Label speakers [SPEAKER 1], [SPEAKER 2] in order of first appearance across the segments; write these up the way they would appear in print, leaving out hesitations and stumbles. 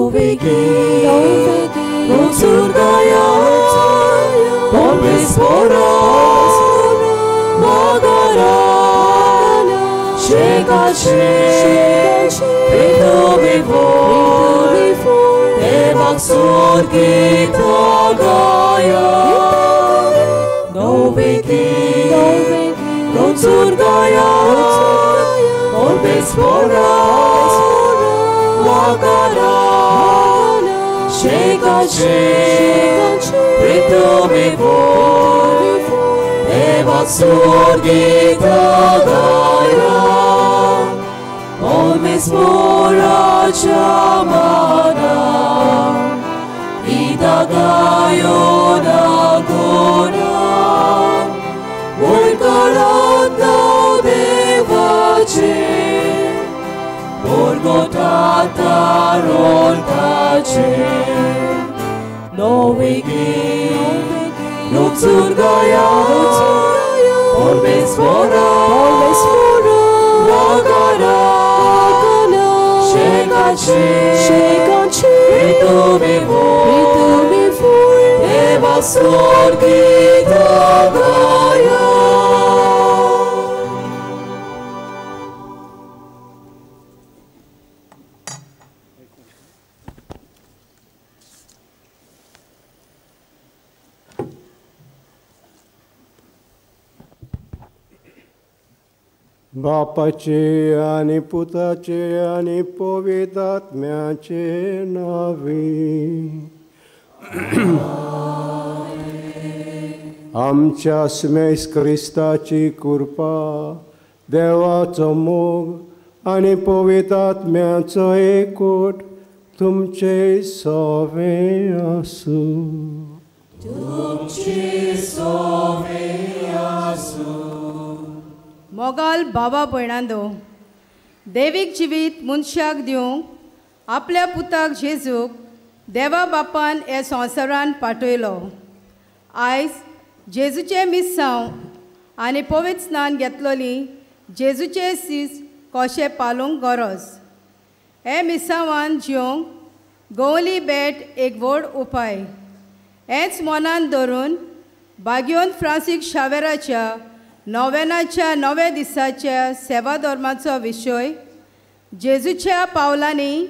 [SPEAKER 1] Novigi, Rosurgaya, Polvespora, Magara, Shekache, Pritumivor, Evaxur Gitagaya, Novigi, Rosurgaya, Polvespora, Magara, Shekache, Pritumivor, Evaxur Gitagaya, Olmespora Chamana, Itagayo Nagona, Volkarata Devache, Borgotata Roltache, Novigi, Luxurgaya, Olmespora, Nagara, Shekache, Pritumivor, Evaxur Gitagaya.
[SPEAKER 2] बापाचे आनी पुताचे आनी पवित्र आत्म्याचे नांवे आमच्या स्मेस क्रिस्ताची कृपा, देवाचो मोग आनी पवित्र आत्म्याचो एकवट तुमचे सवे आसूं.
[SPEAKER 1] तुमचे सवे आसूं.
[SPEAKER 3] मोगाल बाबा भयणांदो, देवीक जिवीत मनशाक दिवंक आपल्या पुताक जेजूक देवा बापान ह्या संवसारान पाठयलो. आयज जेजूचें मिस्सांव आनी पवित्र स्नान घेतलोली जेजूचें सीस कशें पालोवंक गरज. हे मिस्सांवान जिवंक गोवली बेट एक व्हड उपाय. हेंच मनान धरून बागियोन फ्रांसीक शावेराच्या नोवेनाच्या नव्या दिसाच्या सेवा धर्माचो विशय जेजूच्या पावलांनी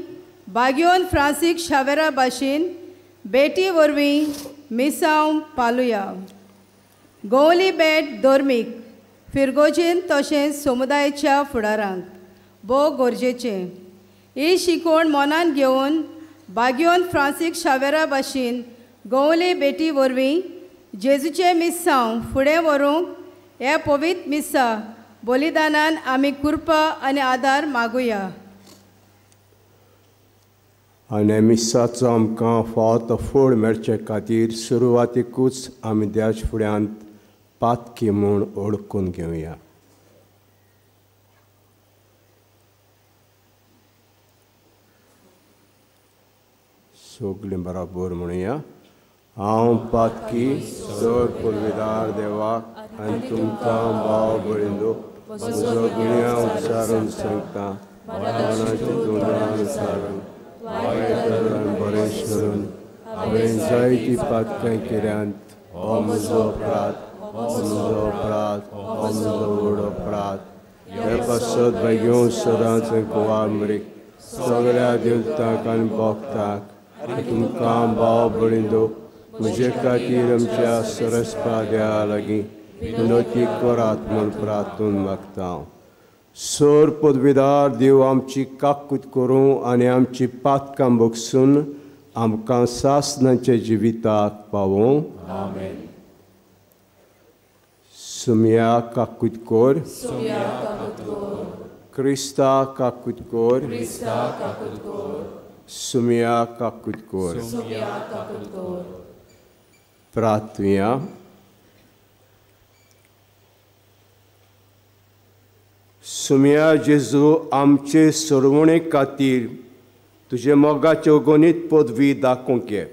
[SPEAKER 3] बागियोन फ्रांसीक शावेरा भाशेन बेटी वरवीं मिसांव पालुया. गोवली बेट धर्मीक फिरगोजेन तशेंच समुदायाच्या फुडारांक भोव गरजेचें. ही शिकवण मनान घेवन बागियोन फ्रांसीक शावेरा भाशेन गोवली बेटी वरवीं जेजूचें मिसांव फुडें व्हरूंक ह्या पवित्र मिसा बलिदानान आमी कृपा आनी आदार मागुया.
[SPEAKER 2] आनी मिसाचो आमकां फावो तो फोड मेळचे खातीर सुरवातीकूच आमी देश फुड्यांत पातकी म्हूण ओळखून घेवया. सगळीं बराबर म्हणुया, हांव पातकी चड पुर्विदार देवाक आनी तुमकां भाव भयणींनो म्हजो गुन्यांव विचारून सांगता, मनाची विचारून वायट करून बरें करून हांवें जायतीं पातकां केल्यांत. हो म्हजो अपराध, हो म्हजो अपराध, हो म्हजो व्हड अपराध. हे पासत बेगीन सदांच कुवार मरीक सगळ्या देवतांक आनी भक्तांक आनी तुमकां भाव भयणींनो म्हजे खातीर आमच्या सरस्पा देवा लागीं विनवती करात म्हूण प्रार्थून मागता. सर पदवीदार देव आमची काकूत करूं आनी आमची पातकां बगसून आमकां सासणाच्या जिविताक पावोवं.
[SPEAKER 1] आमेन.
[SPEAKER 2] सुमया काकूत कर, क्रिस्ता काकूत कर, सुमया काकूत कर. प्रार्थुया. सुमया जेजू आमचे सरवणे खातीर तुजे मोगाच्यो गणीत पदवी दाखोवंक ये.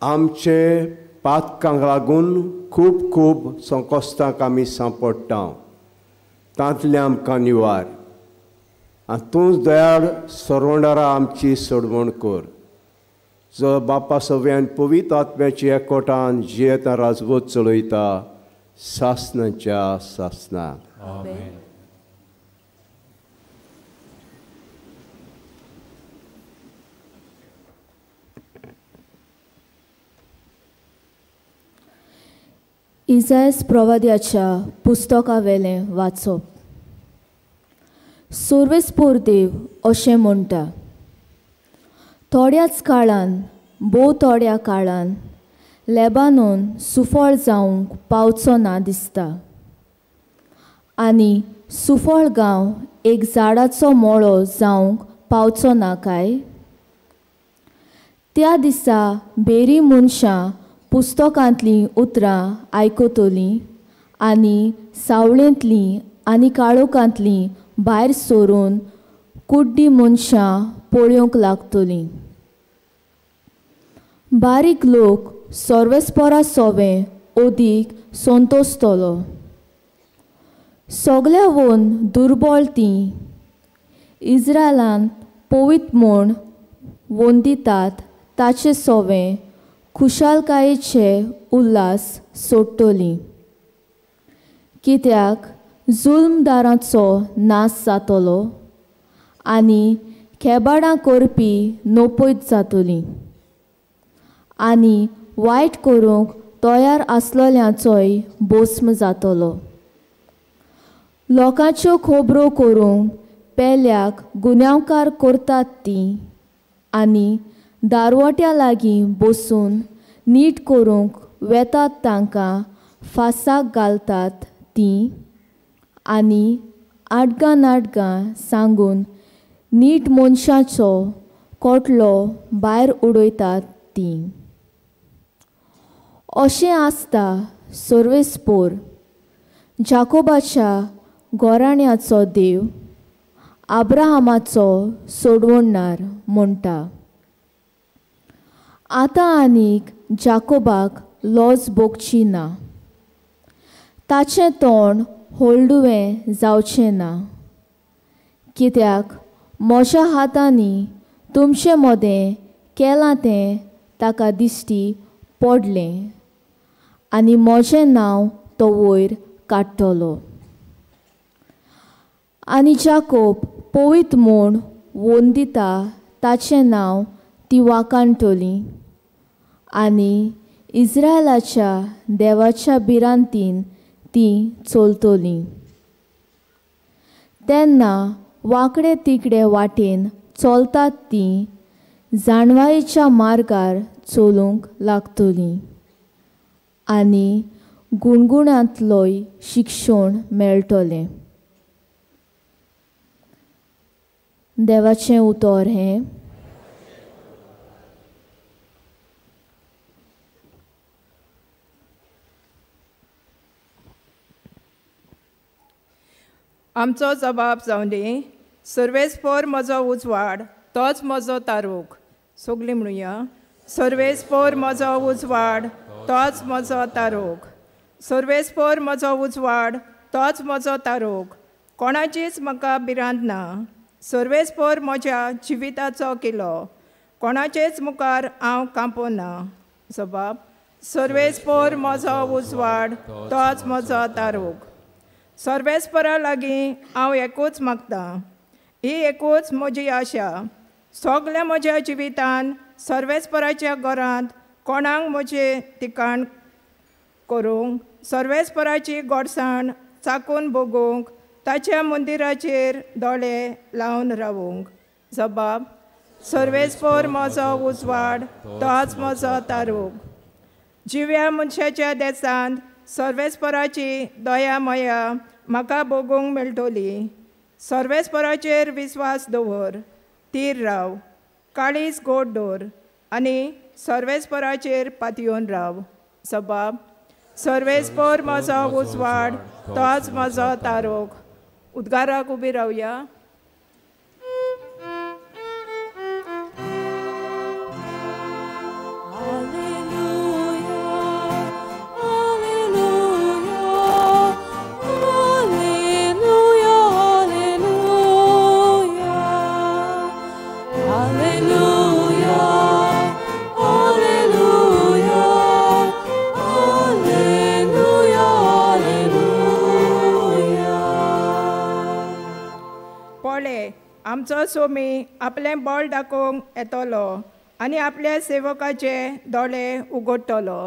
[SPEAKER 2] आमचे पातकांक लागून खूब खूब संकश्टांक आमी सांपडटा, तांतले आमकां निवार. आनी तूंच दयाळ सरवंडारा आमची सोडवण कर, जो बापा सव्यान पवित्र आत्म्याची एकवटान जियेता राजवत चलयता सासनाच्या सासना.
[SPEAKER 4] इजायस प्रवाद्याच्या पुस्तकावेलें वाचप. सर्वेस्पोर देव अशें म्हणटा, थोड्याच काळान, भोव थोड्या काळान लेबानोन सुफळ जावंक पावचो ना दिसता आनी सुफळ गांव एक झाडाचो मोळो जावंक पावचो ना काय? त्या दिसा बेरी मनशां पुस्तकांतलीं उतरां आयकतलीं आनी सावळेंतलीं आनी काळोखांतलीं भायर सरून कुड्डी मनशां पळोवंक लागतलीं. बारीक लोक सर्वेस्परा सोवें अदीक संतोसतलो. सगल्या वोन दुर्बळ तीं इज्रायलांत पवित्र म्हूण वंदितात ताचे सोवें खुशालकायेचे उल्हास सोडटली. कित्याक जुल्मदारांचो नाश जातलो आनी खेबाडां करपी नपयत जातली आनी वायट करूंक तयार आसलेल्यांचोय भस्म जातलो. लोकांच्यो खबरो करूंक पेल्याक गुन्यांवकार करतात तीं आनी दारवट्या लागीं बसून नीट करूंक वेतात तांकां फासाक घालतात तीं आनी आडगां नाटगां सांगून नीट मनशाचो कोटलो भायर उडयतात तीं. अशें आसता सर्वेस्पोर जाकोबाच्या गोराण्याचो देव आब्राहामाचो सोडवणदार म्हणटा, आतां आनीक जाकोबाक लॉज भोगची ना, ताचें तोंड हळडुवें जावचें ना. कित्याक म्हज्या हातांनी तुमचे मदें केलां तें ताका दिश्टी पडलें आनी म्हजें नांव तो वयर काडटलो. आनी जाकोब पवित्र म्हूण वंदिता ताचें नांव ती वाखाणटली आनी इज्रायलाच्या देवाच्या भिरांतीन ती चलतली. तेन्ना वांकडे तिकडे वाटेन चलतात ती जाणवायेच्या मार्गार चलूंक लागतली आनी गुणगुणांतलोय शिक्षण मेळटलें. देवाचें उतर हें.
[SPEAKER 3] आमचो जबाब जावं दी, सर्वेस्पोर म्हजो उजवाड तोच म्हजो तारूक. सगलीं म्हणुया, सर्वेस्पोर म्हजो उजवाड तोच म्हजो तारूक. सर्वेस्पोर म्हजो उजवाड तोच म्हजो तारूक. कोणाचीच म्हाका भिरांत ना. सर्वेस्पोर म्हज्या जिविताचो किलो. कोणाचेच मुखार हांव कांपोना. जबाब, सर्वेस्पोर म्हजो उजवाड तोच म्हजो तारूक. सर्वेस्परा लागीं हांव एकूच मागतां, ही एकूच म्हजी आशा. सगल्या म्हज्या जिवितान सर्वेस्पराच्या घरांत कोणाक म्हजें ठिकाण करूंक, सर्वेस्पराची गोडसाण चाकून भोगूंक, ताच्या मंदिराचेर दोळे लावन रावूंक. जबाब, सर्वेस्पोर म्हजो उजवाड तोच म्हजो तारूक. जिव्या मनशाच्या देसांत सर्वेस्पराची दया मया म्हाका भोगूंक मेळटली. सर्वेस्पराचेर विस्वास दवर, तीर राव, काळीज गोड दवर आनी सर्वेस्पराचेर पातयेवन राव. जबाब, सर्वेस्पोर म्हजो उजवाड तोच म्हजो तारूक. उद्गाराक उबी रावया. आमचो सोमी आपलें बळ दाखोवंक येतलो आनी आपल्या सेवकाचे दोळे उगडटलो.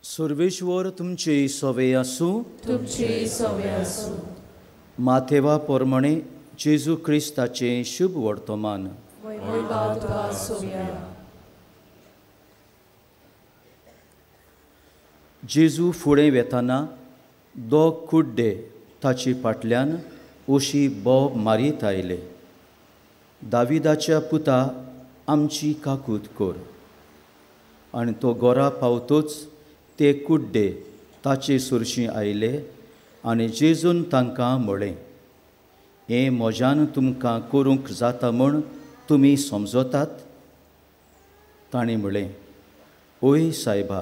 [SPEAKER 5] सर्वेश्वर तुमचे सवे आसूं.
[SPEAKER 1] तुमचे सवे आसूं.
[SPEAKER 5] माथेवा प्रमाणे जेजू क्रिस्ताचें शुभ वर्तमान. जेजू फुडें वेताना दोग कुड्डे ताचे फाटल्यान अशी बोब मारीत आयले, दाविदाच्या पुता आमची काकूत कर. आनी तो गोरा पावतोच ते कुड्डे ताचे सुरशी आयले आनी जेजून तांकां म्हळें, हें म्हज्यान तुमकां करूंक जाता म्हूण तुमी समजतात? तांणी म्हळें, ओय सायबा.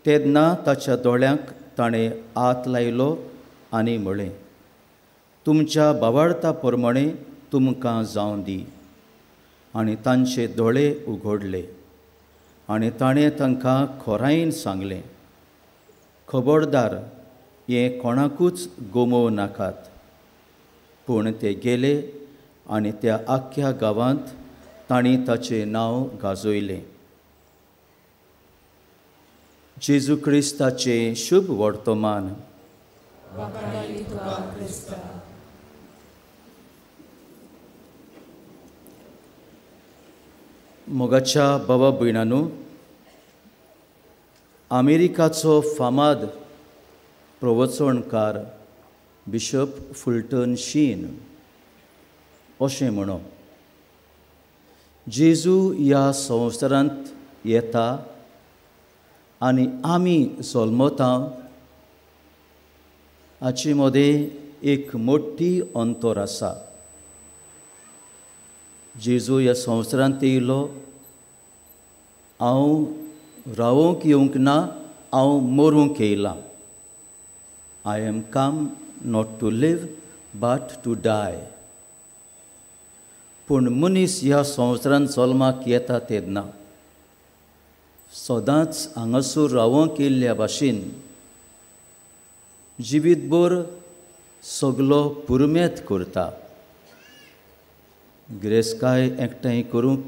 [SPEAKER 5] तेन्ना ताच्या दोळ्यांक ताणें हात लायलो आनी म्हळें, तुमच्या बावार्ता प्रमाणे तुमकां जावं दी. आनी तांचे दोळे उगडले आनी ताणें तांकां खोरायेन सांगलें, खबरदार, हें कोणाकूच गमोवं नाकात. पूण ते गेले आनी त्या आख्ख्या गांवांत तांणी ताचें नांव गाजयलें. जेजू क्रिस्ताचें शुभ वर्तमान. मोगाच्या बाबा भयणांनो, अमेरिकाचो फामाद प्रवचणकार बिशप फुलटन शीन अशें म्हणो, जेजू ह्या संवसारांत येता आनी आमी जल्मता हाचे मदें एक मोठी अंतर आसा. जेजू ह्या संवसारांत येयलो, हांव रावोंक येवंक ना, हांव मरूंक येयलां. I am come not to live but to die. पूण मनीस ह्या संवसारांत जल्माक येता तेन्ना सदांच हांगासर रावोंक येयल्ल्या भाशेन जिवीतभर सगलो पुरुमेत करता. गिरेस्तकाय एकठांय करूंक,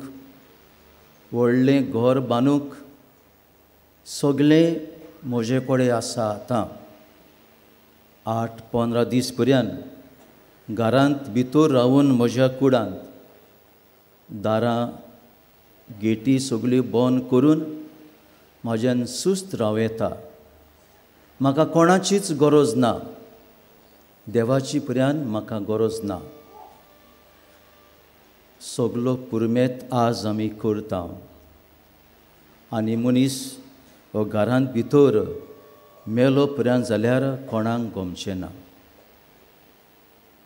[SPEAKER 5] व्हडलें घर बांदूंक सगळें म्हजे कडेन आसा. आतां 8-15 दीस पर्यंत घरांत भितर रावून म्हज्या कुडांत दारां गेटी सगळ्यो बंद करून म्हज्यान सुस्त रावं येता. म्हाका कोणाचीच गरज ना, देवाची पर्यंत म्हाका गरज ना. सगलो पुरुमेत आज आमी करता आनी मनीस हो घरांत भितर मेलो पर्यंत जाल्यार कोणाक गमचें ना.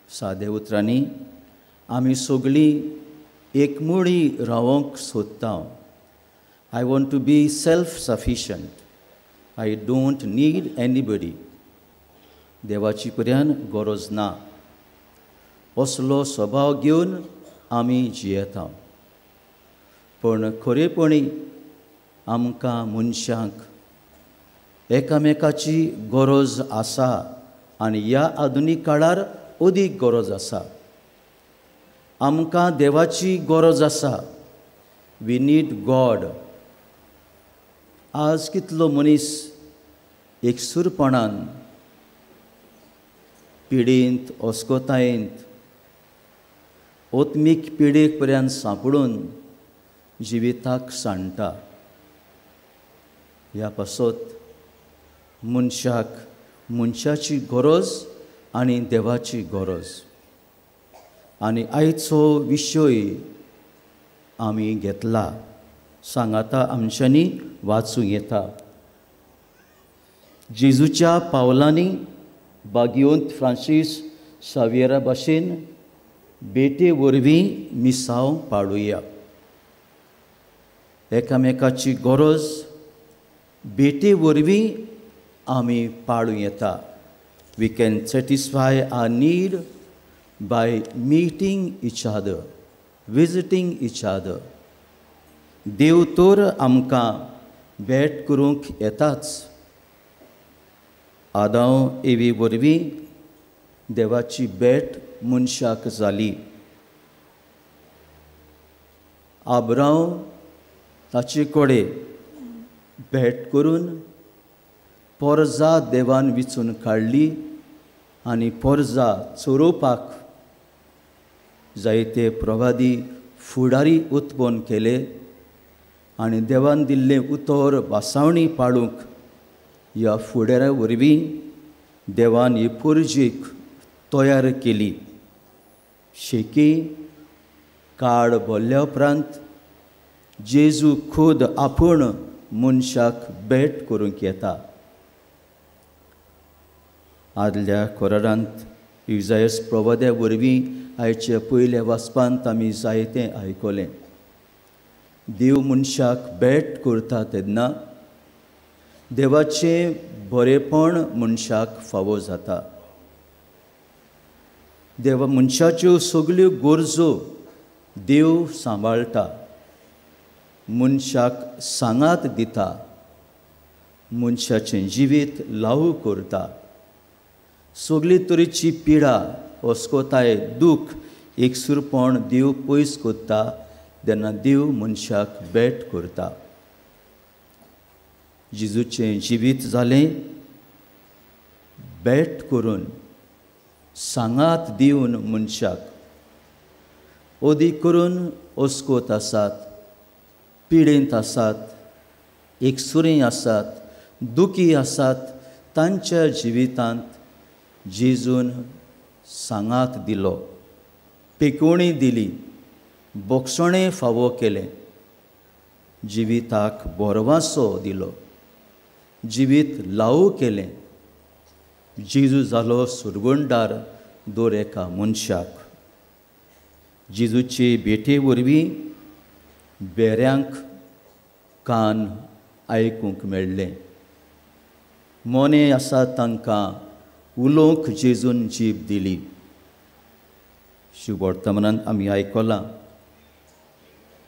[SPEAKER 5] सादे उतरांनी आमी सगळीं एकमुळी रावंक सोदता. I want to be self sufficient, I don't need anybody. देवाची पर्यंत गरज ना असलो स्वभाव घेवन आमी जियेता. पूण खरेपणी आमकां मनशांक एकामेकाची गरज आसा आनी ह्या आधुनीक काळार अदीक गरज आसा. आमकां देवाची गरज आसा. We need God. आज कितलो मनीस एकसूरपणान पिडेंत, अस्कोतायेंत, आत्मीक पिडेक पर्यंत सांपडून जिविताक सांडटा. ह्या पासत मनशाक मनशाची गरज आनी देवाची गरज. आनी आयचो विशय आमी घेतला, सांगाता आमच्यांनी वाचूं येता. जेजूच्या पावलांनी बागियोंत फ्रांसीस सावियरा भाशेन बेटे वरवीं मिसांव पाडुया. एकामेकाची गरज बेटे वरवीं आमी पाळूं येता. We can satisfy our need by meeting each other, visiting each other. देव तर आमकां भेट करूंक येताच. आदांव एवी वरवीं देवाची भेट मनशाक जाली. आब्रांव ताचे कडेन भेट करून पोरजा देवान विचून काडली आनी पोरजा चोरोवपाक जायते प्रवादी फुडारी उत्पन्न केले आनी देवान दिल्लें उतर भासावणी पाळूंक ह्या फुडाऱ्या वरवीं देवान ही पोरजेक तयार केली. शेकी काळ भरल्या उपरांत जेजू खुद आपूण मनशाक भेट करूंक येता. आदल्या कोरारांत इजायस प्रवाद्या वरवीं आयच्या पयल्या वाचपांत आमी जायतें आयकलें. देव मनशाक भेट करता तेन्ना देवाचें बरेपण मनशाक फावो जाता. देवा मनशाच्यो सगल्यो गरजो देव सांबाळटा, मनशाक सांगात दिता, मनशाचें जिवीत लावू करता. सगली तरेची पिडा, अस्कोताय, दूख, एकसूरपण देव पयस करता तेन्ना देव मनशाक भेट करता. जेजूचें जिवीत जालें भेट करून, सांगात दिवन मनशाक. अदीक करून अस्कोत आसात, पिडेंत आसात, एकसुरें आसात, दुखी आसात, तांच्या जिवितांत जेजून सांगात दिलो, पेकोवणी दिली, बोगसणें फावो केलें, जिविताक बोरवासो दिलो, जिवीत लावू केलें. जेजू जालो सुरगुणदार दर एका मनशाक. जेजूचे भेटे वरवीं बेऱ्यांक कान आयकूंक मेळ्ळें, मोने आसा तांकां उलोवंक जेजून जीब दिली. शुभवर्तमानान आमी आयकलां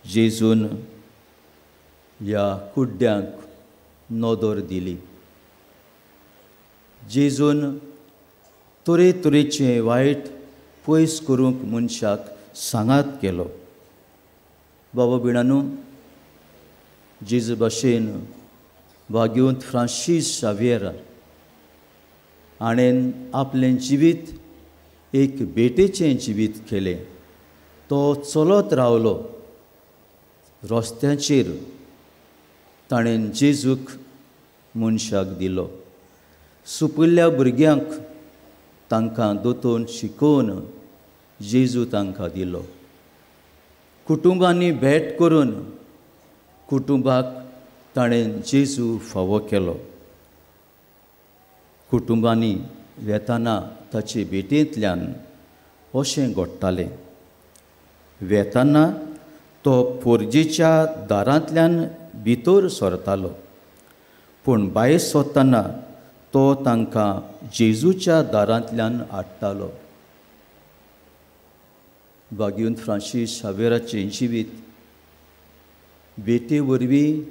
[SPEAKER 5] जेजून ह्या कुड्ड्यांक नदर दिली. जेजून तरेतरेचें वायट पयस करूंक मनशाक सांगात केलो. बाबा भयणांनो, जेजू भाशेन भाग्यवंत फ्रांसीस शावियेर हाणें आपलें जिवीत एक भेटेचें जिवीत केलें. तो चलत रावलो रस्त्याचेर, ताणें जेजूक मनशाक दिलो. सुपुल्ल्या भुरग्यांक तांकां दोतोन शिकोवन जेजू तांकां दिलो. कुटुंबांनी भेट करून कुटुंबाक ताणें जेजू फावो केलो. कुटुंबांनी वेताना ताचे भेटेंतल्यान अशें घडटालें. वेताना तो पोरजेच्या दारांतल्यान भितर सरतालो, पूण भायर सरतना तो तांकां जेजूच्या दारांतल्यान हाडटालो. भाग्यवंत फ्रांसीस शावेराचें जिवीत भेटे वरवीं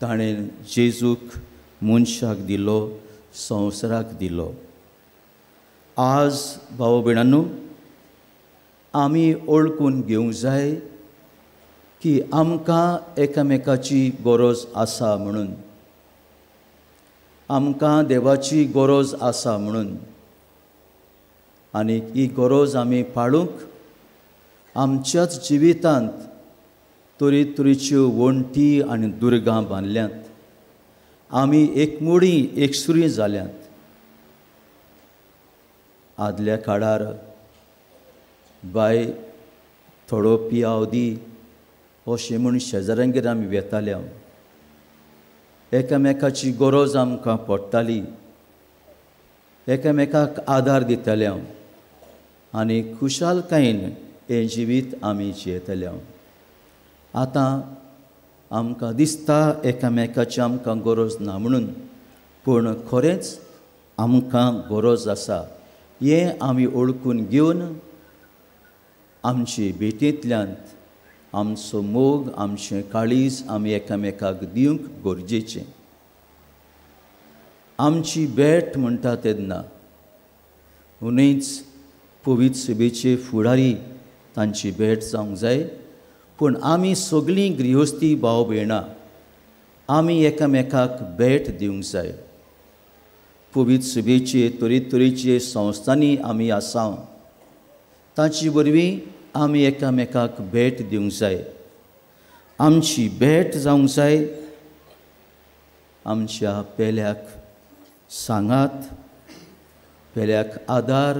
[SPEAKER 5] ताणें जेजूक मनशाक दिलो, संवसाराक दिलो. आज भाव भयणांनो, आमी ओळखून घेवंक जाय की आमकां एकामेकाची गरज आसा म्हणून, आमकां देवाची गरज आसा म्हणून. आनी ही गरज आमी पाळूंक आमच्याच जिवितांत तरेतरेच्यो वण्टी आनी दुर्गां बांदल्यांत. आमी एकमुडी एकसुरी जाल्यांत. आदल्या काळार बाय थोडो पियाव दी अशें म्हूण शेजाऱ्यांगेर आमी वेताले. एकामेकाची गरज आमकां पडटाली, एकामेकाक आदार दिताले आनी खुशालकायेन हें जिवीत आमी जियेतले. आतां आमकां दिसता एकामेकाची आमकां गरज ना म्हणून, पूण खरेंच आमकां गरज आसा हें आमी ओळखून घेवन आमचे भेटेंतल्यान आमचो मोग, आमचें काळीज आमी एकामेकाक दिवंक गरजेचें. आमची भेट म्हणटा तेन्ना उणीच पवित्र सभेचे फुडारी तांची भेट जावंक जाय, पूण आमी सगळीं गृहस्थी भाव भयणां आमी एकामेकाक भेट दिवंक जाय. पवित्र सभेचे तरेतरेचे संस्थांनी आमी आसा, तांचे वरवीं आमी एकामेकाक भेट दिवंक जाय. आमची भेट जावंक जाय आमच्या पेल्याक सांगात, पेल्याक आदार,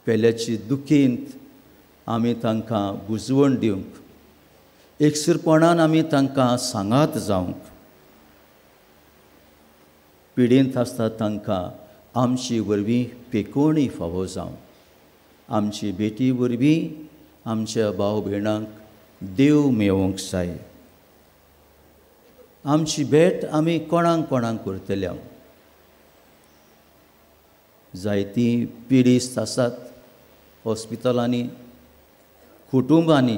[SPEAKER 5] पेल्याची दुखींत आमी तांकां बुजवण दिवंक, एकसुरपणान आमी तांकां सांगात जावंक. पिडेंत आसता तांकां आमची वरवीं पेकोवणी फावो जावं. आमची भेटी वरवीं आमच्या भाव भयणांक देव मेळोवंक जाय. आमची भेट आमी कोणाक कोणाक करतले? जायतीं पिडेस्त आसात हॉस्पिटलांनी, कुटुंबांनी.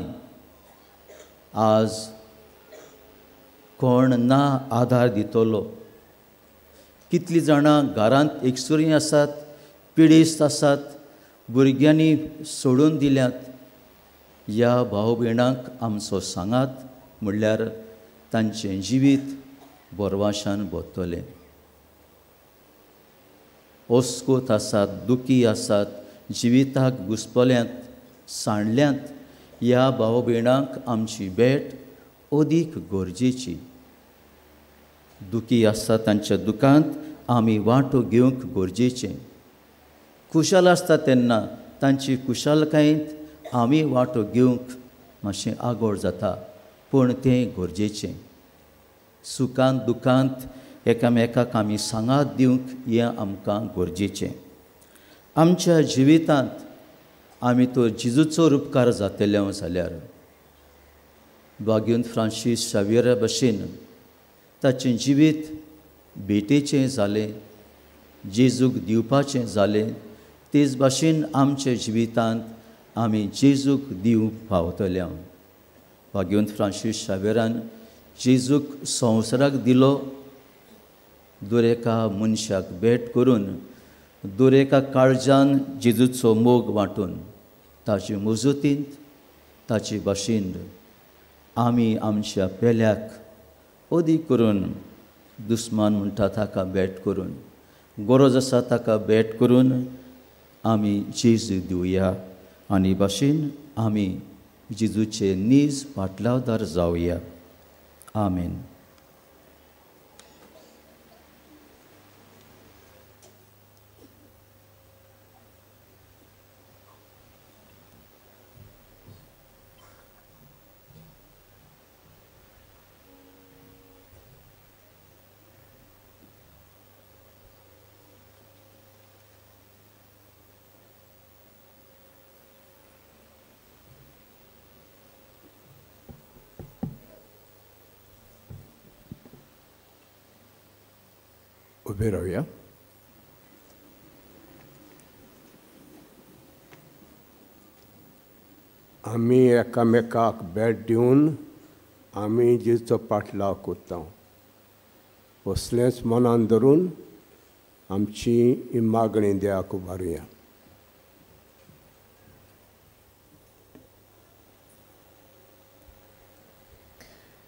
[SPEAKER 5] आज कोण ना आदार दितलो. कितलीं जाणां घरांत एकसुरीं आसात, पिडेस्त आसात, भुरग्यांनी सोडून दिल्यात. ह्या भाव भयणांक आमचो सांगात म्हणल्यार तांचें जिवीत बरवाशान भरतलें. अस्कोत आसात, दुखी आसात, जिविताक घुसपल्यांत, सांडल्यांत, ह्या भाव भयणांक आमची भेट अदीक गरजेची. दुखी आसता तांच्या दुखांत आमी वांटो घेवंक गरजेचें. खुशाल आसता तेन्ना तांची खुशालकायेंत आमी वांटो घेवंक मातशें आगोळ जाता, पूण तें गरजेचें. सुखांत दुखांत एकामेकाक आमी सांगात दिवंक हें आमकां गरजेचें. आमच्या जिवितांत आमी तो जेजूचो रुपकार जातले जाल्यार बागेवन फ्रांसीस शावियरा भशेन ताचें जिवीत भेटेचें जालें, जेजूक दिवपाचें जालें, तेच भाशेन आमच्या जिवितांत आमी जेजूक दिवंक पावतले. बागेवन फ्रांसीस शावियरान जेजूक संवसाराक दिलो, दरेका मनशाक भेट करून, दरेका काळजान जेजूचो मोग वांटून, ताचे मजतींत, ताचे भाशेन आमी आमच्या पेल्याक अदीक करून दुस्मान म्हणटा ताका भेट करून, गरज आसा ताका भेट करून आमी जेजू दिवया आनी भाशेन आमी जेजूचे नीज पाटलावदार जावया. आमेन.
[SPEAKER 2] उबे रावया. आमी एकामेकाक भेट दिवन आमी जेजूचो पाटलाव करता. असलेंच मनान धरून आमची ही मागणी देवाक उबारुया.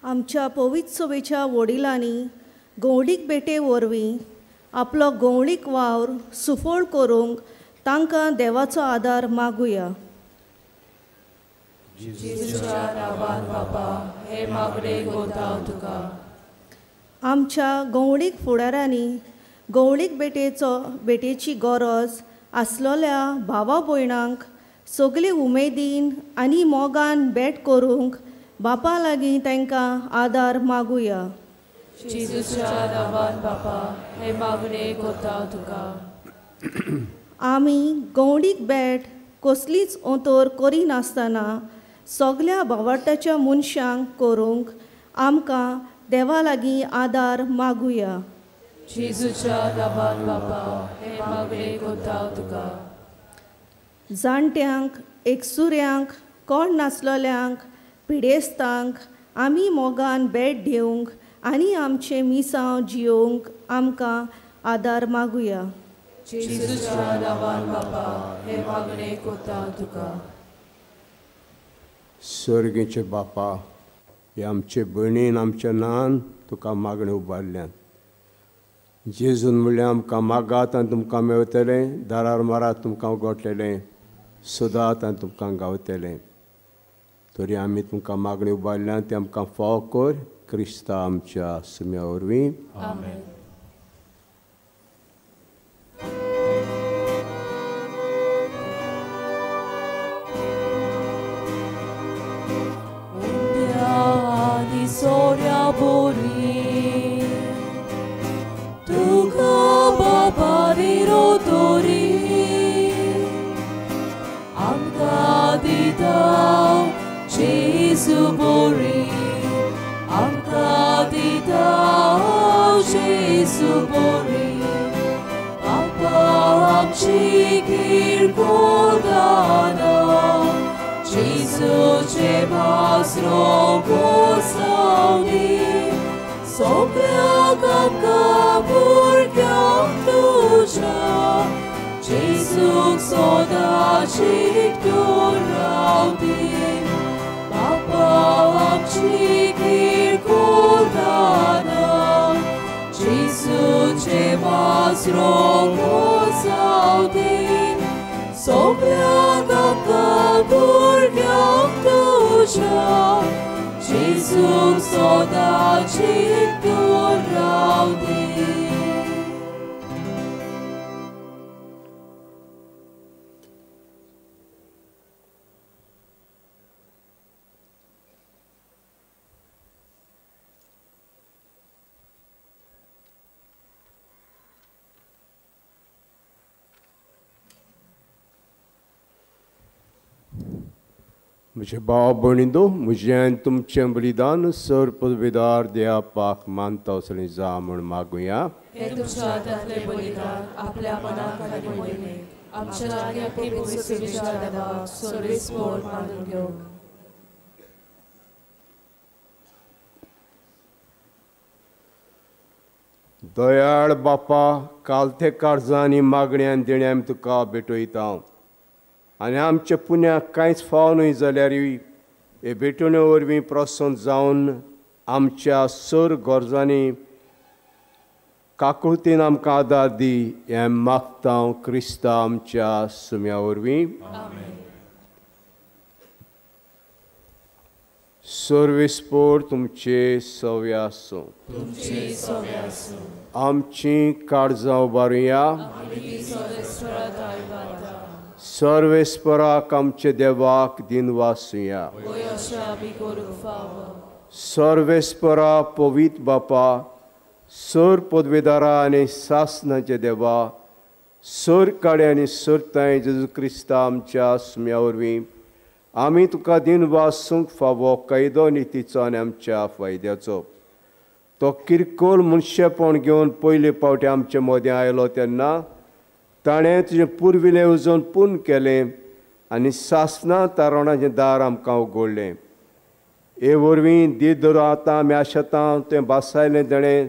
[SPEAKER 6] आमच्या पवित्र सभेच्या वडिलांनी गवळीक भेटे वरवीं आपलो गवळीक वावर सुफळ करूंक तांकां देवाचो आदार मागुया. आमच्या गवळीक फुडाऱ्यांनी गवळीक भेटेची गरज आसलेल्या भावा भयणांक सगळी उमेदीन आनी मोगान भेट करूंक बापा लागीं तांकां आदार मागुया. आमी गवळीक भेट कसलीच ओंतर करिनासतना सगल्या भावार्ताच्या मनशांक करूंक आमकां देवा लागीं आदार मागुया. जाणट्यांक, एकसुऱ्यांक, कोण नासलेल्यांक, पिडेस्तांक आमी मोगान भेट दिवंक आनी आमचें मिसांव जियोवंक आमकां आदार मागुया.
[SPEAKER 2] सर्गीचे बापा, हे आमचे भयणीन आमच्या नान तुका मागणें उबारल्यान. जेजून म्हणलें आमकां मागात आनी तुमकां मेवतलें, दारार मारात तुमकां उगडटलें, सोदात आनी तुमकां गावतलें. तरी आमी तुमकां मागणी उबारल्यान तें आमकां फाव कर, क्रिस्ता आमच्या सुम्या वरवीं.
[SPEAKER 1] आमेन. सोऱ्या बोरी तुका बाबा रे तोरी आमकां दिता जेजू बोरी, आमकां दिता जेजू बोरी. बापा आमची किरकोळ दानां जेजूचे भासरो गोसावनी सगळ्याक आमकां भुरग्यांक तुज्या जेजूक सदां चिकटून रावदी. बापा आमची किरकोळ दानां जेजूचे भासरो गोसावनी सगळ्याक आमकां भुरग्यांक तुज्या जेजूक सदां चिकटून रावदी.
[SPEAKER 2] म्हजे भाव भयणींनो, म्हजें आनी तुमचें बलिदान सर पदवेदार देवा पाक मानता असलें जा म्हूण मागुया.
[SPEAKER 1] हें तुमच्या हातांतलें बलिदान आपल्या मनाक आनी मोहिमेक आमच्या आनी पवित्र सभेच्या देवाक सर्वेस्पोर मानून घेवंक.
[SPEAKER 2] दयाळ बापा, कालते काळजां आनी मागण्या आनी देण्या आमी तुका भेटयता आनी आमच्या पुण्याक कांयच फाव न्हय जाल्यारूय हे भेटवणे वरवीं प्रसन्न जावन आमच्या सर गरजांनी काकुळतीन आमकां आदार दी हें मागता हांव क्रिस्ता आमच्या सुम्या वरवीं. सर्वेस्पोर तुमचे सव्य आसूं. आमची काळजां उबारुया. सर्वेस्पराक आमचे देवाक दिनवासुया. सर्वेस्परा पवित्र बापा, सर पदवेदारा आनी सासनाचे देवा, सर काडे आनी सरताय जेजू क्रिस्ता आमच्या सुम्या वरवीं आमी तुका दिनवासूंक फावो कायदो नितीचो आनी आमच्या फायद्याचो. तो किरकोळ मनशेपण घेवन पयले फावटी आमचे मदें आयलो तेन्ना ताणें तुजें पुर्विलें येवजण पूर्ण केलें आनी सासना तारवणाचें दार आमकां उगडलें. हे वरवीं दीद धरून आतां आमी आशेता तें भासायलें ताणें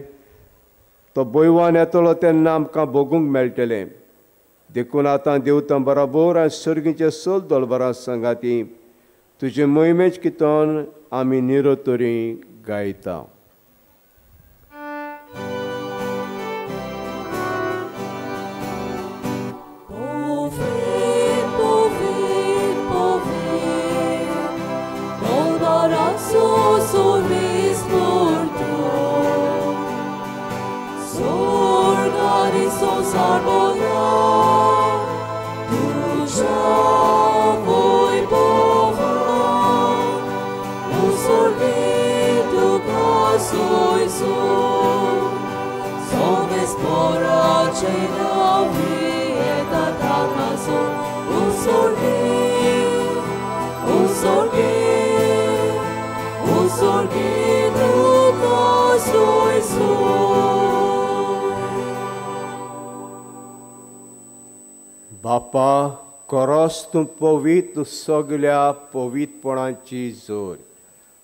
[SPEAKER 2] तो भयवान येतलो तेन्ना आमकां भोगूंक मेळटलें. देखून आतां देवतां बराबर आनी सर्गीचे सल दलबरां सांगाती तुजे मोहिमेच कितन आमी निरोतरी गायता. बापा कोरोस तूं पवित्र सगल्या पवित्रपणाची जोर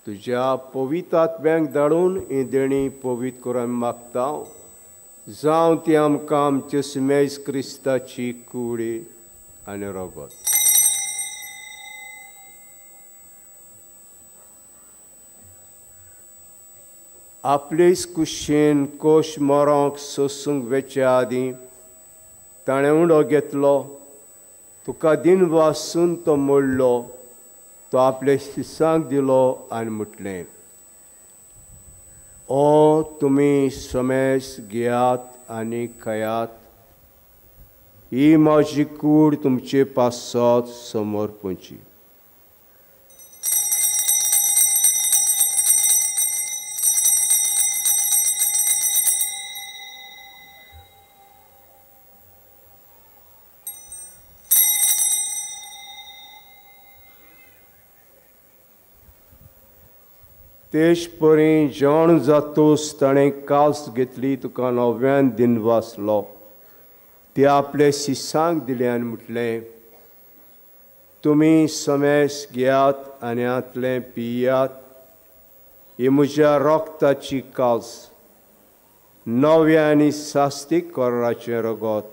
[SPEAKER 2] तुज्या पवित्र आत्म्याक धाडून ही देणी पवित्र करून मागता जावं ती आमकां आमचे सुमेज क्रिस्ताची कुडी आनी रगत. आपलेच कुशीन कोश मरोंक सोसूंक वेचे आदीं ताणें उंडो घेतलो, तुका दिन वासून तो मोडलो, तो आपले शिसांक दिलो आनी म्हटलें, ओ तुमी समेस घेयात आनी खायात, ही म्हजी कूड तुमचे पासत समर्पणची. तेच परी जेवण जातूस ताणें कास घेतली, तुका नव्यान दिन वाचलो, ते आपले शिसांक दिले आनी म्हटलें, तुमी समेस घेयात आनी हांतलें पियात, ही म्हज्या रक्ताची कास, नव्या आनी सास्तीक कराराचें रगत,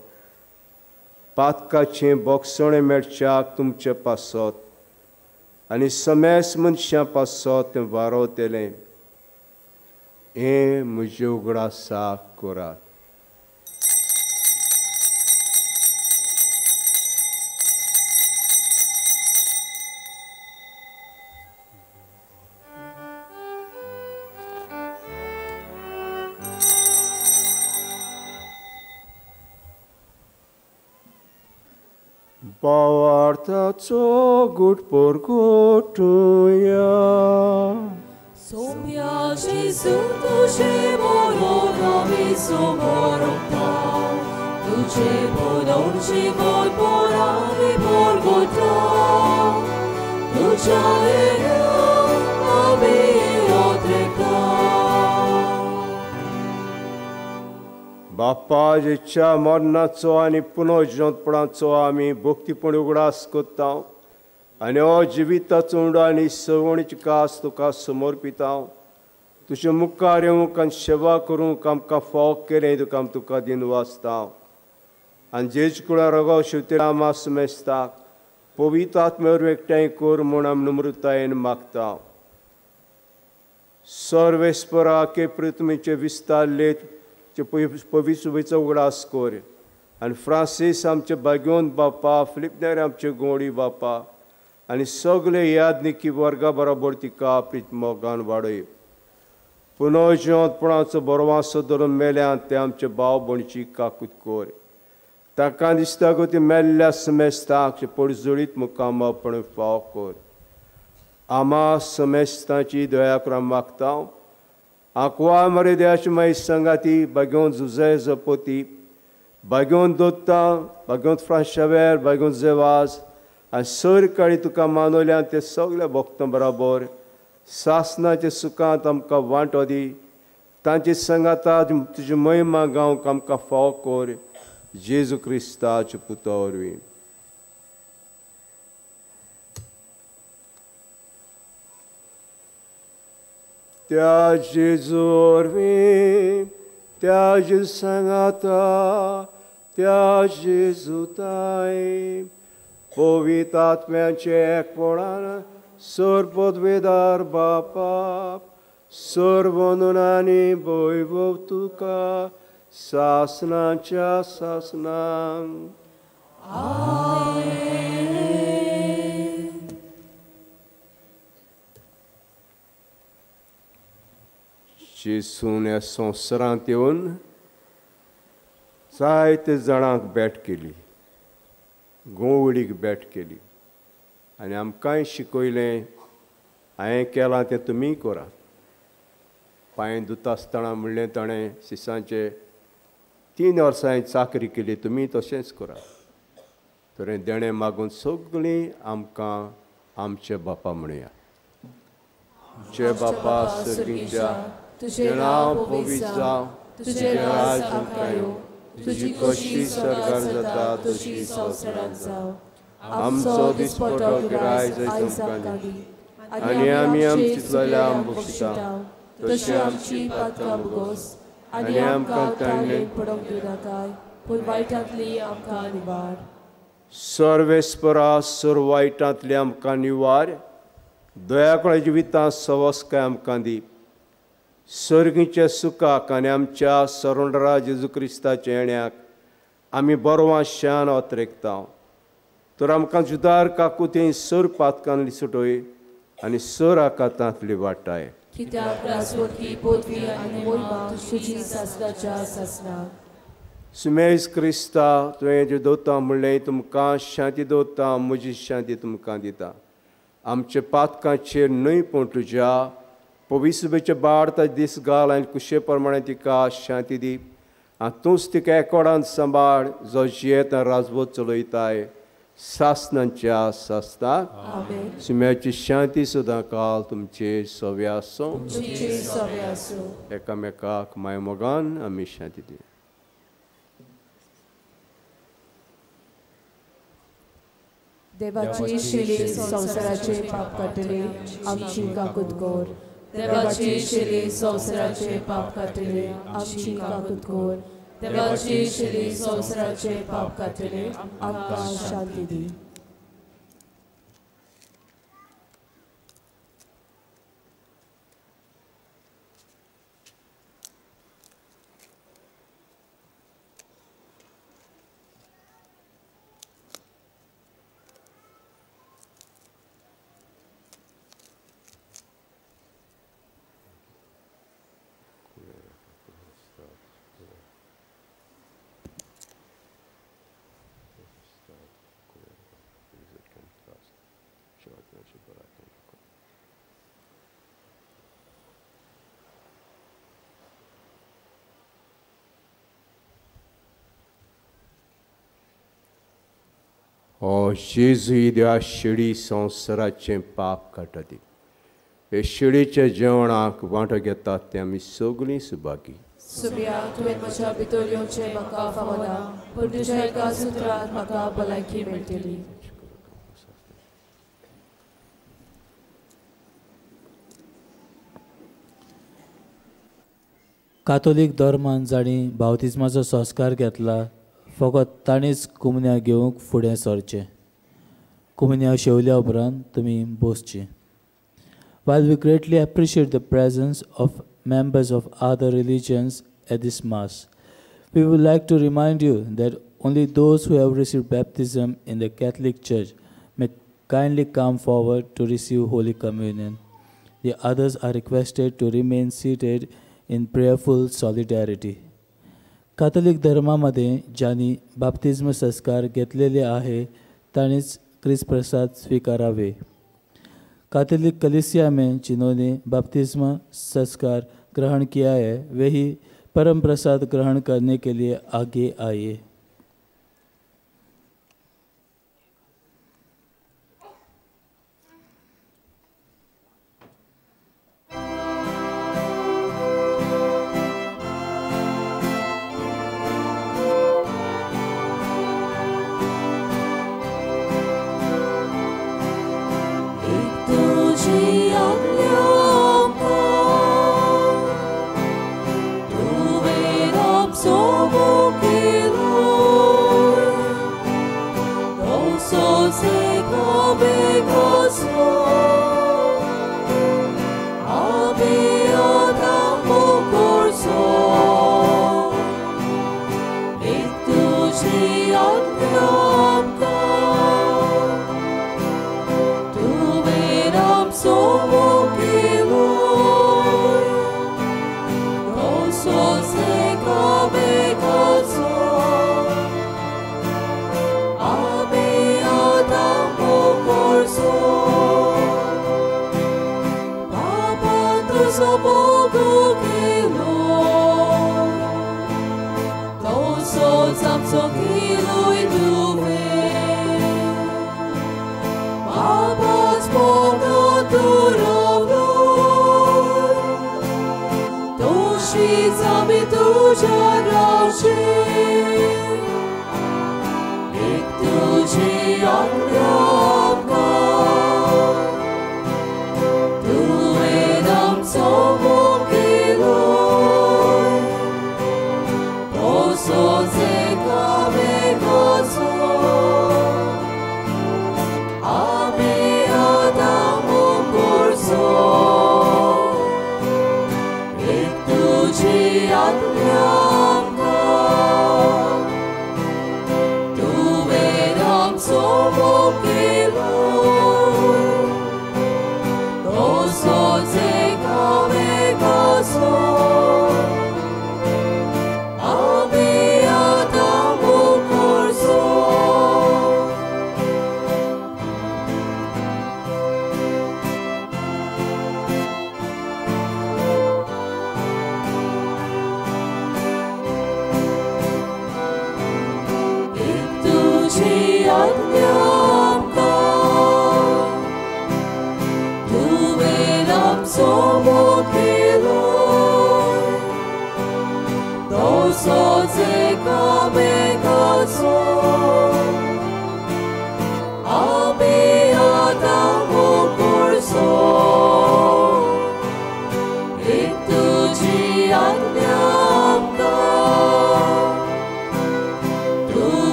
[SPEAKER 2] पातकाचें बोगसणें मेळच्याक तुमचे पासत आनी समेस मनशां पासत तें वारोवतलें, हें म्हजें उगडासाक करात. भावार्थाचो गुट परगटुया.
[SPEAKER 1] सोम्या जेजू तुझे मोरोन आमी समोरता, तुझे पुनोन जिवन पोरांनी परगटा, तुझ्या येण्या आमी ओद्रेता.
[SPEAKER 2] बापा जेच्या मरणाचो आनी पुनर्जिवंतपणाचो आमी भक्तीपण उगडास करता आनी हो जिविताचो उंडो आनी सवणीची कास तुका समर्पिता. तुजे मुखार येवंक आनी सेवा करूंक आमकां फाव केलें तुका आमी तुका दिन वाचता आनी जेज कुळा रगो शिवतेरा मास मेस्ताक पवित्र आत्म्या वरवीं एकठांय कर म्हूण आमी नम्रतायेन मागता. सर्वेस्परा के पृथ्वीचे विस्तार लेत पवित्र उगडास कर आनी फ्रांसीस आमचे भाग्योन बापा, फिलिपनेर आमचे गोंडी बापा आनी सगळे यादनिकी वर्गा बरोबर तिका प्रीत मोगान वाडय. पुनर्जिवंतपणाचो बरवासो धरून मेल्यान ते आमचे भाव भयणीची काकूत कर, ताका दिसता गो ती मेल्ल्या समेस्ताक पडजुळीत मुखामपण फाव कर. आमा समेस्तांची दया करून मागता. आंकवा मरे देवाची माई संगाती भाग्योन जुजे जपोती, भाग्योन दोत्ता, भाग्योन फ्रांशावेर, भाग्योन जेवाज आनी सर काळी तुका मानवल्यान ते सगल्या भक्तां बराबर सासनाच्या सुखांत आमकां वांटो दी. तांचे संगाता तुजी महिमा गावंक आमकां फाव कर, जेजू क्रिस्ताच्या पुता वरवीं. त्या जेजू वरवीं, त्या जेजू सांगाता, त्या जेजू ताई पवित्र आत्म्याचे एकपणान सर पदवेदार बापा सर्वनून आनी वैभव तुका सासनाच्या सासनांक. जेजून ह्या संवसारांत येवन जायते जाणांक भेट केली, गोवडीक भेट केली आनी आमकांय शिकयलें, हांवें केलां तें तुमीय करात. पांय धुता आसतना म्हणलें ताणें शिसांचे 3 वर्सां हांवें चाकरी केली, तुमी तशेंच करात. तर देणें मागून सगळीं आमकां आमचे बापा म्हणया. आमचे बापा सर्गीच्या, तुजें नांव पवित्र जावं, तुजें राज आमकां येवं, तुजी कशी सरकार जाता तशी संवसारांत जावं. आमचो दिसपटो गिरायक आमकां दी आनी आमी आमची चल्या बक्षिता तशी आमची पातकां भोगोस आनी आमकां ताणें
[SPEAKER 1] पडोवंक दिवनाकाय, पूण वायटांतली आमकां निवार.
[SPEAKER 2] सर्वेस्परा सर्व वायटांतली आमकां निवार, दयाकळे जिवितां सवस्काय आमकां दी. सर्गीच्या सुखाक आनी आमच्या सरोंडरा जेजू क्रिस्ताच्या येण्याक आमी बरवा शान अत्रेकता. तर आमकां जुदार काकुती सर पातकांतली सुटय आनी सर आकातांतली वाटाय.
[SPEAKER 1] कित्याक राजवटी पदवी आनी मोहिमा तुजी सासणाच्या सासणाक.
[SPEAKER 2] सुमेज क्रिस्ता, तुवें ज्यो दवरता म्हणलें तुमकां शांती दवरता, म्हजी शांती तुमकां दिता. आमच्या पातकांचेर न्हय पूण तुज्या पविसुबेचे बाड ताचे दीस घाल आनी कुशे प्रमाणे तिका शांती दी आनी तूंच तिका एकोडान सांबाळ, जो जियेत राजवत चलयताय सासनाच्या सासनाक. सुम्याची शांती सदां काल तुमचे सव्या आसूं. एकामेकाक मायमोगान आमी शांती दी.
[SPEAKER 1] देवाची शिली संवसाराचे पाप काडटले आमची काकूत कर. देवाची शिली संवसाराचे पाप काडटले आमची काकूत कर. देवाची शिली संवसाराचे पाप काडटले आमकां शांती दी.
[SPEAKER 2] ओ जेजू देवा शिडी संवसाराचें पाप काडटा ती हे शिडीच्या जेवणाक वांटो घेतात ते आमी सगळीं सुभागी.
[SPEAKER 1] सुब्या, तुवें म्हज्या भितर येवचें म्हाका फावना, पूण तुज्या एका सुत्रान म्हाका भलायकी मेळटली.
[SPEAKER 7] कातोलीक धर्मान जांणी बाप्तिज्माचो संस्कार घेतला फकत तांणीच कुमन्या घेवंक फुडें सरचें. कुमन्या शेवल्या उपरांत तुमी बसचीं. While we greatly appreciate the presence of members of other religions at this mass, we would like to remind you that only those who have received baptism in the Catholic Church may kindly come forward to receive Holy Communion. The others are requested to remain seated in prayerful solidarity. Catholic धर्मामध्ये ज्यांनी बाप्तिज्म संस्कार घेतलेले आहे तांणीच क्रिस्त प्रसाद स्वीकारावे. Catholic कलीसिया में जिन्होंने बाप्तिज्म संस्कार ग्रहण किया है वे ही परम प्रसाद ग्रहण करने के लिए आगे आए.
[SPEAKER 1] Be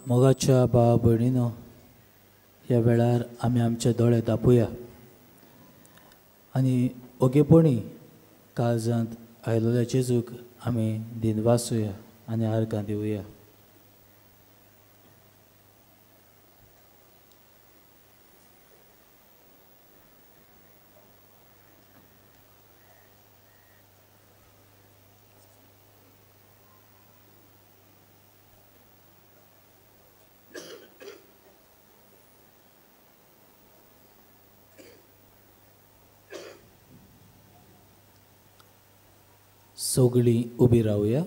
[SPEAKER 7] मोगाच्या भाव भयणीनो, ह्या वेळार आमी आमचे दोळे दापुया आनी ओगेपणी काळजांत आयलोल्या जेजूक आमी दिनवासुया आनी आर्गां दिवया. सगळीं उबी रावया.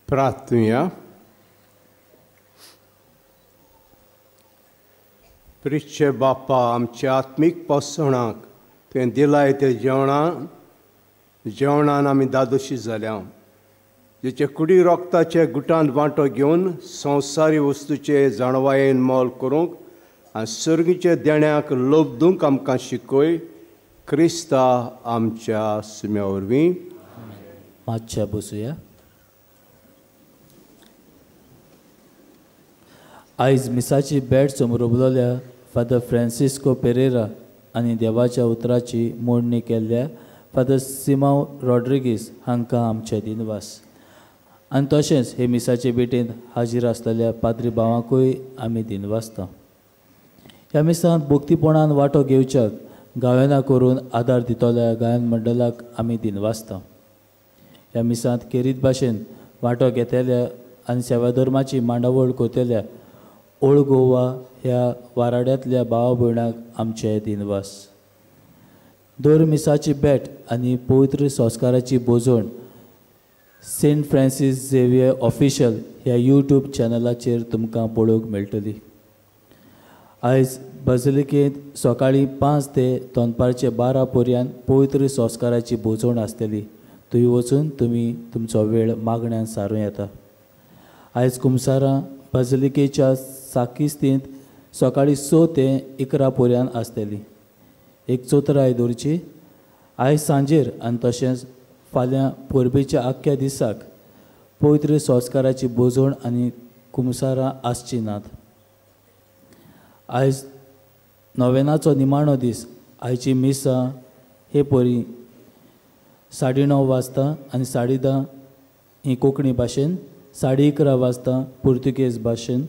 [SPEAKER 2] प्रार्थुया. प्रिचे बापा, आमच्या आत्मीक पोसणाक तुवें दिलाय ते जेवणान आमी दादोशी जाल्या. जेचे कुडी रोगताचे गुटांत वांटो घेवन संवसारी वस्तूचे जाणवायेन मोल करूंक आनी सर्गीचे देण्याक लोबदूंक आमकां शिकय, क्रिस्ता आमच्या सुम्या वरवीं.
[SPEAKER 7] मातशें बसुया. आयज मिसाची भेट समरोबलोल्या फादर फ्रांसिस्को पेरेरा आनी देवाच्या उतराची मोडणी केल्ल्या फादर सिमांव रॉड्रिगीस हांकां आमचे दिनवास. आनी तशेंच हे मिसाचे भेटेंत हाजीर आसलेल्या पाद्री भावांकूय आमी दिनवासता. ह्या मिसांत भक्तीपणान वांटो घेवच्याक गायनां करून आदार दितल्या गायन मंडळाक आमी दिनवासता. ह्या मिसांत खेरीत भाशेन वांटो घेतल्या आनी सेवा धर्माची मांडावळ करतल्या ओल्ड गोवा ह्या वाराड्यांतल्या भावा भयणाक आमचे दिनवास. दर मिसाची भेट आनी पवित्र संस्काराची भोजवण सेंट फ्रांसीस झेवियर ऑफिशियल ह्या यूट्यूब चॅनलाचेर तुमकां पळोवंक मेळटली. आयज बाजिलिकेंत सकाळीं 5 ते दनपारचे 12 पर्यंत पवित्र संस्काराची भोजवण आसतली. थंय वचून तुमी तुमचो वेळ मागण्यान सारूं येता. आयज कुमसारां बाजिलिकेच्या साकिस्तींत सकाळीं 6 ते 11 पर्यंत आसतली. एक चौथराय दवरची. आयज सांजेर आनी तशेंच फाल्यां परबेच्या आख्ख्या दिसाक पवित्र संस्काराची भोजवण आनी कुमसारां आसची नात. आयज नोवेनाचो निमाणो दीस. आयची मिसां हे परी 9:30 वाजता आनी 10:30 ही कोंकणी भाशेन, 11:30 वाजता पुर्तुगेज भाशेन,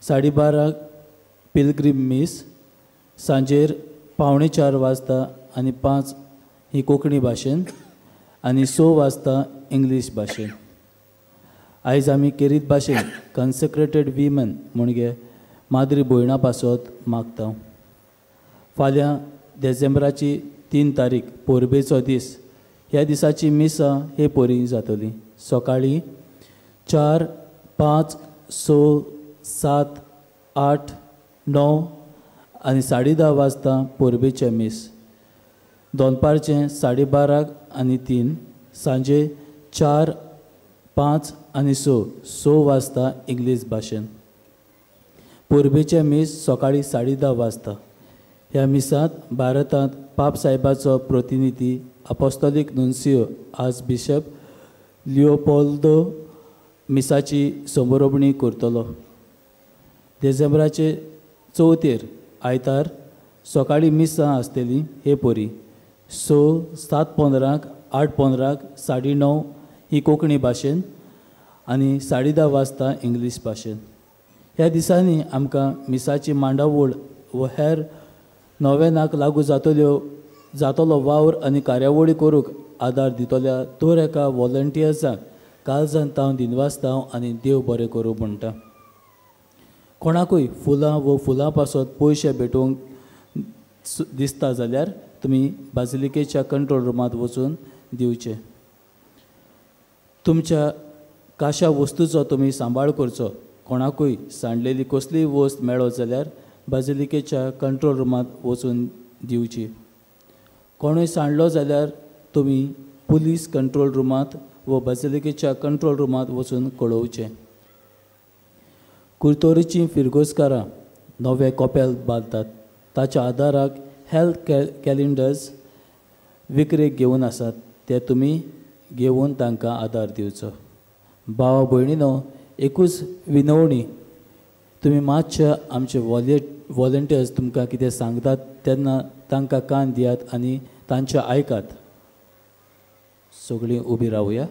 [SPEAKER 7] 12:30 पिलग्रीम मीस, सांजेर 3:45 वाजता आनी 5 ही कोंकणी भाशेन आनी 6 वाजता इंग्लीश भाशेन. आयज आमी खेरीत भाशेन कन्सेक्रेटेड विमन म्हणजे माद्री भयणां पासत मागता. फाल्यां डिसेंबराची 3 तारीख परबेचो दीस. ह्या दिसाची मिसां हे परी जातली. सकाळीं 4, 5, 6, 7, 8, 9 आनी 10:30 वाजता परबेचें मीस, दनपारचें 12:30 आनी 3, सांजे 4, 5 आनी 6 वाजता इंग्लीश भाशेन. परबेचें मीस सकाळीं 10:30 वाजता. ह्या मिसांत भारतांत पाप साहेबाचो प्रतिनिधी अपोस्तोलीक नुन्सियो आज बिशप लिओपोल्दो मिसाची समरोपणी करतलो. डिसेंबराचे 4 आयतार सकाळीं मिसां आसतलीं हे परी 6, 7:15, 8:15, 9:30 ही कोंकणी भाशेन आनी 10:30 वाजता इंग्लीश भाशेन. ह्या दिसांनी आमकां मिसाची मांडावळ व हेर नोवेनाक लागू जातलो वावर आनी कार्यावळी करूंक आदार दितल्या दर एका वॉलंटियर्सांक काळजान तावन दिनवासता आनी देव बरें करूं म्हणटा. कोणाकूय फुलां व फुलां पासत पयशे भेटोवंक दिसता जाल्यार तुमी बाजिलिकेच्या कंट्रोल रुमांत वचून दिवचे. तुमच्या काशा वस्तूचो तुमी सांबाळ करचो. कोणाकूय सांडलेली कसलीय वस्त मेळत जाल्यार बाजिलिकेच्या कंट्रोल रुमांत वचून दिवची. कोणूय सांडलो जाल्यार तुमी पुलीस कंट्रोल रुमांत व बाजिलिकेच्या कंट्रोल रुमांत वचून कळोवचें. कुर्तोरीचीं फिरगोजकारां नवे कोपेल बांदतात. ताच्या आदाराक हेल्थ कॅलेंडर्स विक्रेक घेवन आसात. ते तुमी घेवन तांकां आदार दिवचो. भावा भयणीनो, एकूच विनवणी, तुमी मातशे आमचे वॉलंटियर्स तुमकां कितें सांगतात तेन्ना तांकां कान दियात आनी तांचें आयकात. सगळीं उबी रावया.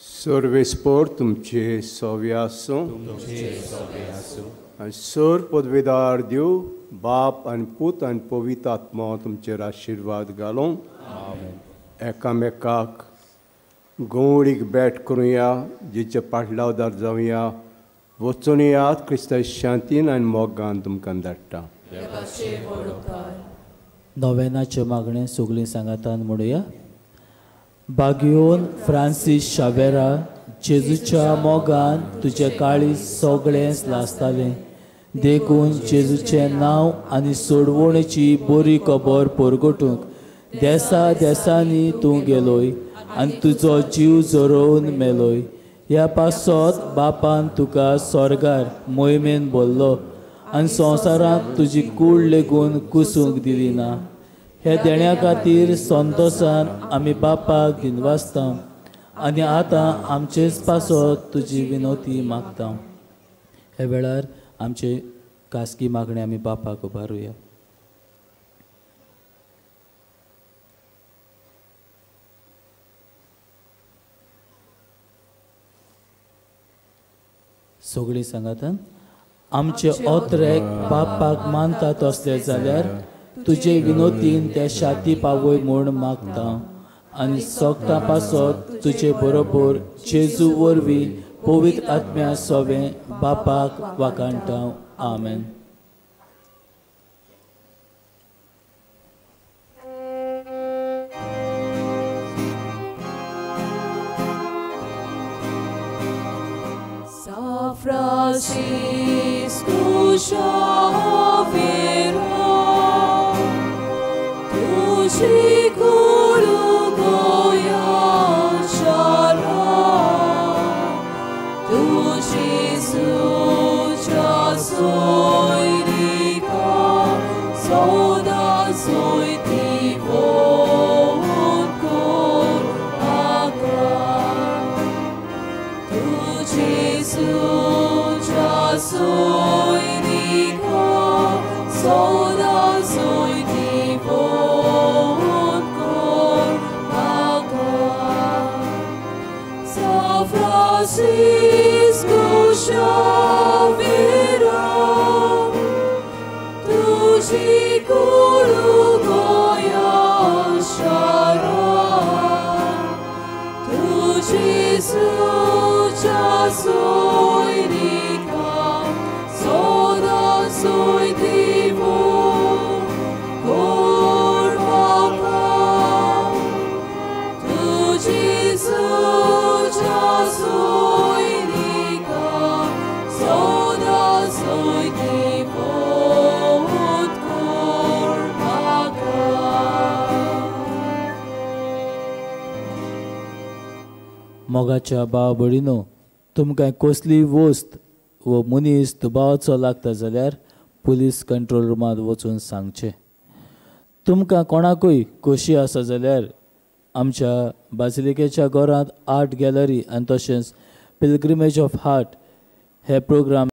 [SPEAKER 2] सर्वेस्पोर तुमचे सव्या आसूं आनी सर पदवेदार देव बाप आनी पूत आनी पवित्र आत्मा तुमचेर आशिर्वाद घालूं. एकामेकाक गवळीक भेट करुया, जेचे पाटलावदार जावया. वचून यात क्रिस्ता शांतीन आनी मोगान तुमकां धाडटा.
[SPEAKER 7] नोवेनाचें मागणें सगळीं सांगातान म्हणुया. बागियोन फ्रांसीस शावेरा, जेजूच्या मोगान तुजें काळीज सगळेंच लासतालें. देखून जेजूचें नांव आनी सोडवणेची बरी खबर परगटूंक देसा देसांनी तूं गेलोय आनी तुजो जीव जरोवन मेलोय. ह्या पासत बापान तुका स्वर्गार मोहिमेन भरलो आनी संवसारांत तुजी कूड लेगून कुसूंक दिली ना. हे देण्या खातीर संतोसान आमी बापाक दिनवासता आनी आतां आमचेच पासत तुजी विनोती मागता. ह्या वेळार आमचे खासगी मागणे आमी बापाक उबारुया. सगळीं सांगातान आमचे ओत्रेक बापाक मानता तसले जाल्यार तुजे विनोतीन ते शाती पावय म्हूण मागता आनी सोगता पासत तुजे बरोबर जेजू वरवीं पवित्र आत्म्या सोवें बापाक वाखाणटा. आमेन.
[SPEAKER 1] Francisco Xavier, तुझी कुळू गोया शारा, तुझी सुच्या सोयरिका, सोदा सोयती फोन कोर म्हाका. तुझी सुच्या सोयरिका, सोदा सोयती फोन कोर म्हाका. São Francisco Xavier, तुझी कुळू गोया शारा, तुझी सुच्या सोयरिका, सोदा सोयती फोन कोर म्हाका. तुझी सुच्या सोयरिका, सोदा सोयती फोन कोर म्हाका.
[SPEAKER 7] मोगाच्या भाव भयणीनो, तुमकां कसली वस्त वो मनीस दुबावाचो लागता जाल्यार पुलीस कंट्रोल रुमांत वचून सांगचें. तुमकां कोणाकूय खोशी आसा जाल्यार आमच्या बाजिलिकेच्या घरांत आर्ट गॅलरी आनी तशेंच पिलग्रिमेज ऑफ हार्ट हे प्रोग्राम